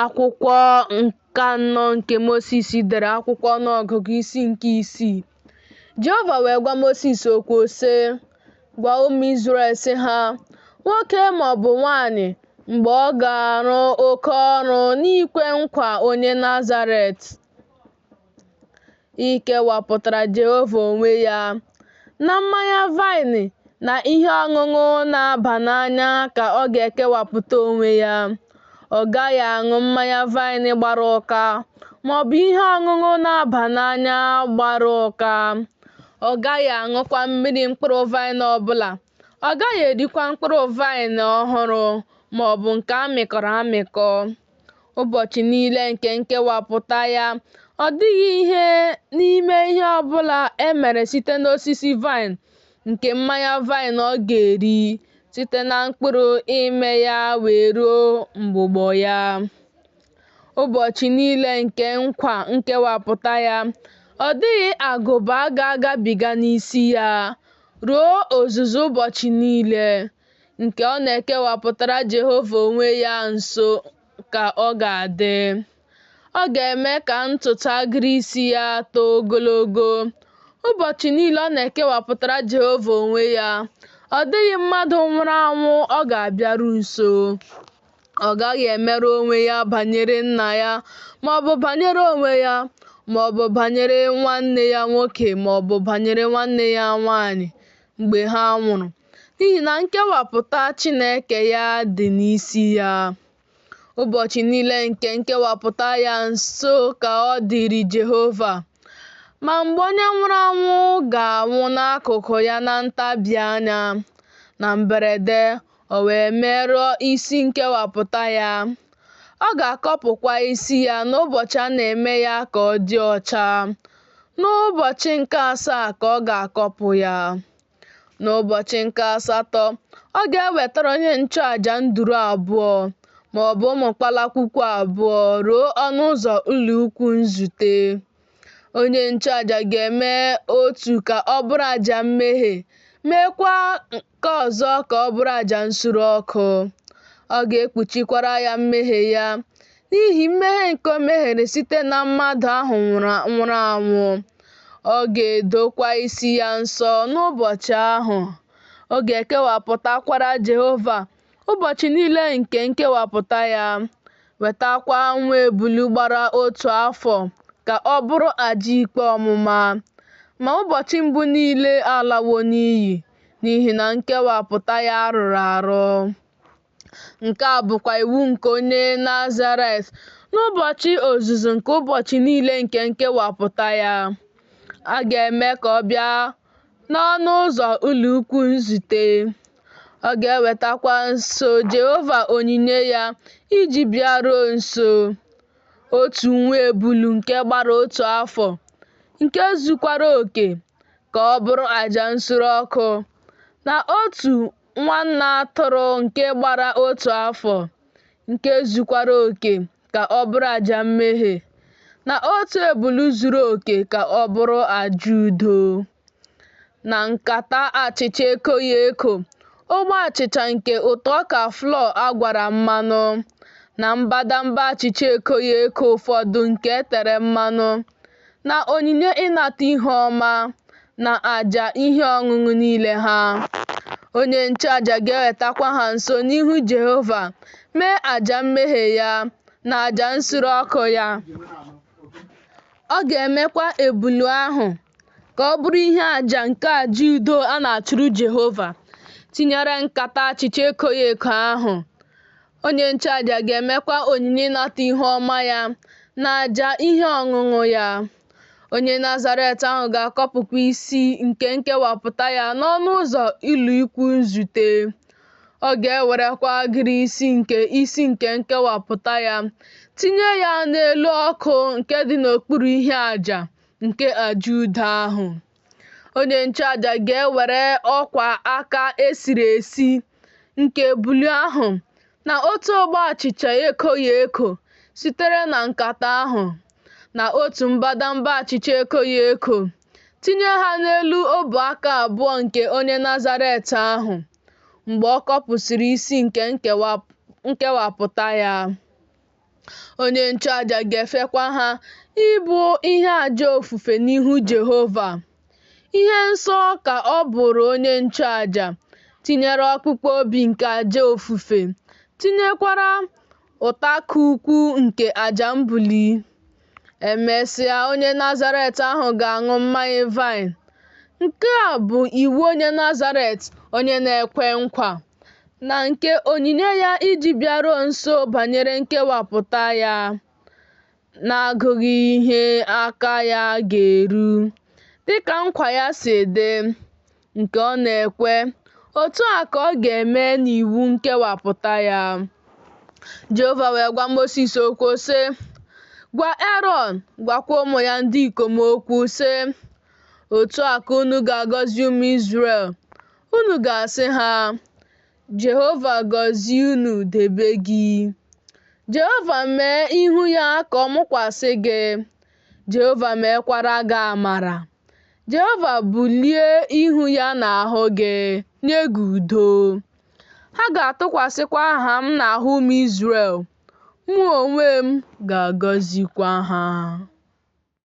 Akwụkwọ nke anọ nke Mosis dere, akwụkwọ Ọnụọgụgụ isi nke isii. Jehova wee gwa Mosis okwu sị, Gwa ụmụ Izrel sị ha, Nwoke ma ọ bụ nwaanyị mgbe ọ ga-arụ oke ọrụ n'ikwe nkwa onye Nazaret, ikewapụtara Jehova onwe ya, na mmanya vaịnị na ihe ọṅụṅụ na-aba n'anya ka ọ ga-ekewapụta onwe ya. Ọ gaghị aṅụ mmanya vaịnị gbara ụka ma ọ bụ ihe ọṅụṅụ na-aba n'anya gbara ụka. Ọ gaghị aṅụkwa mmiri mkpụrụ vaịnị ọbụla. Ọ gaghị erikwa mkpụrụ vaịnị ọhụrụ ma ọ bụ nke a mịkọrọ amịkọ. Ụbọchị niile nke nkewapụta ya, ọ dịghị ihe n'ime ihe ọbụla e mere site n'osisi vaịnị nke mmanya vaịnị ọ ga-eri, site na mkpụrụ ime ya wee ruo mgbụgbọ ya. Ụbọchị niile nke nkwa nkewapụta ya, ọ dịghị agụba ga-agabiga n'isi ya, ruo ozuzu ụbọchị niile nke ọ na-ekewapụtara Jehova onwe ya nso ka ọ ga-adị. Ọ ga-eme ka ntutu agịrị isi ya too ogologo. Ụbọchị niile ọ na-ekewapụtara Jehova onwe ya, ọ dịghị mmadụ nwụrụ anwụ ọ ga-abịaru nso. Ọ gaghị emerụ onwe ya banyere nna ya, ma ọ bụ banyere onwe ya, ma ọ bụ banyere nwanne ya nwoke ma ọ bụ banyere nwanne ya nwaanyị mgbe ha nwụrụ, n'ihi na nkewapụta Chineke ya dị n'isi ya. Ụbọchị niile nke nkewapụta ya nso ka ọ dịrị Jehova. Ma mgbe onye nwụrụ anwụ ga-anwụ n'akụkụ ya na ntabi anya, na mberede, o wee merụọ isi nkewapụta ya, ọ ga-akọpụkwa isi ya n'ụbọchị a na-eme ya ka ọ dị ọcha. N'ụbọchị nke asaa ka ọ ga-akọpụ ya. N'ụbọchị nke asatọ, ọ ga-ewetara onye nchụaja nduru abụọ ma ọ bụ ụmụ kpalakwukwu abụọ ruo ọnụ ụzọ ụlọikwuu nzute. Onye nchụaja ga-eme otu ka ọ bụrụ aja mmehie, meekwa nke ọzọ ka ọ bụrụ aja nsure ọkụ. Ọ ga-ekpuchikwara ya mmehie ya n'ihi mmehie nke o mehiere site na mmadụ ahụ nwụrụ anwụ. Ọ ga-edokwa isi ya nsọ n'ụbọchị ahụ. Ọ ga-ekewapụtakwara Jehova ụbọchị niile nke nkewapụta ya, wetakwa nwa ebulu gbara otu afọ ka ọ bụrụ aja ikpe ọmụma. Ma ụbọchị mbụ niile alawo n'iyi, n'ihi na nkewapụta ya rụrụ arụ. Nke a bụkwa iwu nke onye Nazaret n'ụbọchị ozuzu nke ụbọchị niile nke nkewapụta ya. A ga-eme ka ọ bịa n'ọnụ ụzọ ụlọikwuu nzute. Ọ ga-ewetakwa nso Jehova onyinye ya iji bịaruo nso, otu nwa ebulu nke gbara otu afọ, nke zukwara oke, ka ọ bụrụ aja nsure ọkụ, na otu nwa atụrụ nke gbara otu afọ, nke zukwara oke, ka ọ bụrụ aja mmehie, na otu ebulu zuru oke ka ọ bụrụ aja udo, na nkata achịcha ekoghị eko, ogbe achịcha nke ụtọ ọka flọ a gwara mmanụ, na mbadamba achịcha ekoghị eko ụfọdụ nke e tere mmanụ, na onyinye ịnata ihu ọma, na aja ihe ọṅụṅụ niile ha. Onye nchụaja ga-ewetakwa ha nso n'ihu Jehova mee aja mmehie ya na aja nsure ọkụ ya. Ọ ga-emekwa ebulu ahụ ka ọ bụrụ ihe aja nke aja udo a na-achụrụ Jehova, tinyere nkata achịcha ekoghị eko ahụ. Onye nchụaja ga-emekwa onyinye ịnata ihu ọma ya na aja ihe ọṅụṅụ ya. Onye Nazaret ahụ ga-akọpụkwa isi nke nkewapụta ya n'ọnụ ụzọ ụlọikwuu nzute. Ọ ga-ewerekwa agịrị isi nke isi nke nkewapụta ya tinye ya n'elu ọkụ nke dị n'okpuru ihe aja nke aja udo ahụ. Onye nchụaja ga-ewere ọkwa aka e siri esi nke ebulu ahụ na otu ogbe achịcha ekoghị eko sitere na nkata ahụ, na otu mbadamba achịcha ekoghị eko, tinye ha n'elu ọbụ aka abụọ nke onye Nazaret ahụ, mgbe ọ kọpụsịrị isi nke nkewapụta ya. Onye nchụaja ga-efekwa ha ịbụ ihe aja ofufe n'ihu Jehova. Ihe nsọ ka ọ bụụrụ onye nchụaja, tinyere ọkpụkpụ obi nke aja ofufe, tinyekwara ụtaaka ukwu nke aja mbuli. Emesịa, onye Nazarait ahụ ga-aṅụ mmanya vaịn. Nke a bụ iwu onye Nazarait, onye na-ekwe nkwa, na nke onyinye ya iji bịaruo nso banyere nkewapụta ya, na-agụghị ihe aka ya ga-eru, dịka nkwa ya si dị, nke ọ na-ekwe, otu a ka ọ ga-eme n'iwu nkewapụta ya. Jehova wee gwa Mosis okwu, sị, Gwa Erọn, gwakwa ụmụ ya ndị ikom okwu, sị, Otu a ka unu ga-agọzi ụmụ Izrel. Unu ga-asị ha, Jehova gọzie unu debe gị. Jehova mee ihu ya ka ọ mụkwasị gị. Jehova meekwara gị amara. Jehova bulie ihu ya n'ahụ gị, nye gị udo. Ha ga-atụkwasịkwa aha m n'ahụ ụmụ Izrel, mụ onwe m ga-agọzikwa ha.